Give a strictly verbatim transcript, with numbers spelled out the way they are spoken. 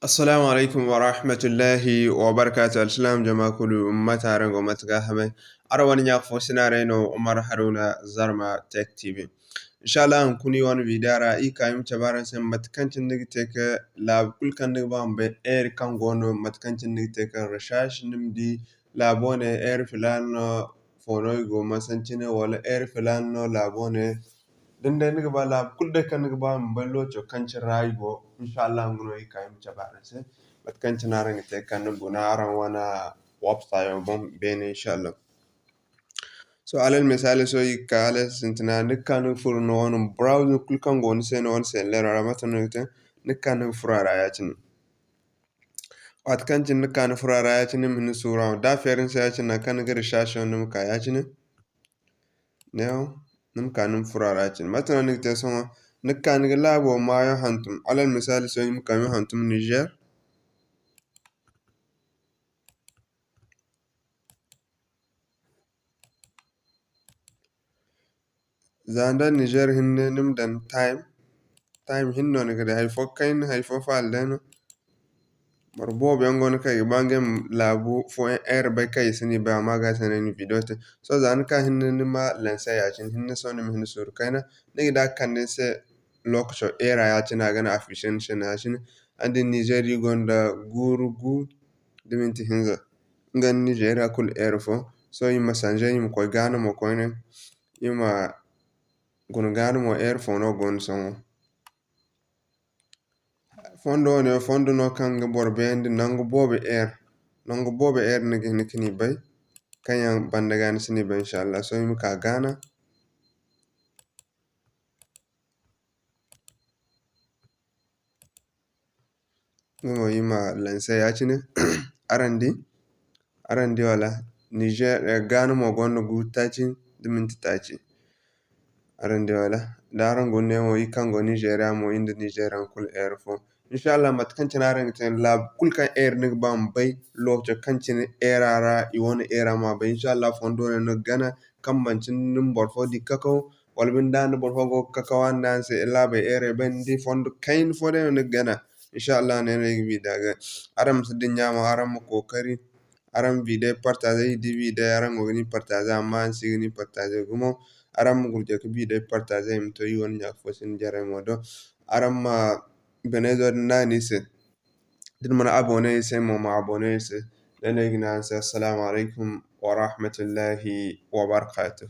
Assalamu alaikum wa rahmatullahi wa barakatuh. Alsilaam jama kulu, mate araŋ go, mate ga hamay? Araŋ wane ɲa fo sinaray no, Umar Haruna, Zarma Tech T V. Inshallah, hunkuna iri wane video ra, iri ka iri ma cabe araŋ se mate kaŋ cine ni ga te ka laabu kulu kaŋ ni ga ba ma bay heure kaŋ go no, mate kaŋ cine ni ga te ka recherche, ni ma di laabo ne heure filaana no, fo no i go masancine, wala heure filaana no laabo ne. Da ni day ni ga ba laabu kulu day kaŋ ni ga ba ma bay looco kaŋ cine ra i go, inshallah, nga no iri ka iri ma cabe araŋ se mate kaŋ cine araŋ ga te ka ni guna araŋ wane website boŋ beene, inshallah. Sohõ, alal misaali, sohõ iri ga ka hala sintina, ni ga ka ni ga furo ni wane browser kulu kaŋ go ni se, ni wane selleero ra, mate no ni ga te, ni ga ka ni ga furo a ra ya-cine. Waati kaŋ cine ni ga ka ni furo a ra ya-cine, ni ma hin suuru a ma da a feeri ni se ya-cine, nangu kaŋ ni ga recherche, ni ma ka ya-cine. Neewo, ni ma ka ni ma furo a ra ya-cine. Mate no ni ga te sohõ? Ni ga ka ni ga laabo maayo hantum. Alal misaali, sohõ iri ma ka iri ma hantum Niger. Za ni daŋ Niger hinne, ni ma daŋ time. Time hinne no ni ga di. Hay fo kayna, hay fo faala day no. Boro boobo yaŋ go no kaŋ i ga ba ngey ma laabu fooyaŋ heure bay kaŋ i si ni bay, amma ga se no ay na video te. Sohõ za ni ka hinne ni ma lancer ya-cine, hinne sohõ ni ma hin suuru kayna. Ni ga di a ga kande ni se lokaco heure ya-cine, a ga ni afficher ni se no ya-cine. Araŋ di Niger iri gonda guuru gu da minti hinza. Nga nda Nigeria kulu heure fo. Sohõ iri ma changer, iri ma koy Ghana mo koyne. Iri ma guna Ghana mo heure fo no go no sohõ. Fondo wane, fondo no kaŋ ga boro bayandi nangu boobo heure. Nangu boobo heure ni ga hin ka ni bay, kaŋ yaŋ banda ga ni si ni bay, inshallah. Sohõ iri ma ka Ghana. Nga mo iri ma lancer ya-cine. Araŋ di? Araŋ di wala? Niger, eh, Ghana mo gonda gu taaci nda minti taaci. Araŋ di wala? Da araŋ guna ne mo, iri kaŋ go Nigeria mo, iri nda Niger yaŋ kulu heure fo. Inshallah, mate kaŋ cine araŋ ga te, laabu kulu kaŋ heure ni ga ba ma bay, lokaco kaŋ cine heure ra, i wane heure ma bay. Inshallah, fondo ne ni ga gana, kaŋ manci ni ma boro fo di kakaw, wala binde da ni boro fo go ga kakaw, a na ni se laabey heure bay, ni di fondo kayna fo day no ni ga gana. Inshallah, ne no ay ga bi da ga. Araŋ ma si dinya mo, araŋ ma kookari, araŋ ma video partager, iri di video, araŋ go ga ni partager, amma araŋ si ga ni partager gumo. Araŋ ma gurjay ka video partager, i ma to iri wane ɲa fo sinda jarey mo do. Araŋ ma benezo din naanu iri se. Da ni mana abonné iri se mo, ma abonné iri se. Ne no ay ga ne araŋ se, Assalamu alaikum wa rahmatullahi wa barakatuh.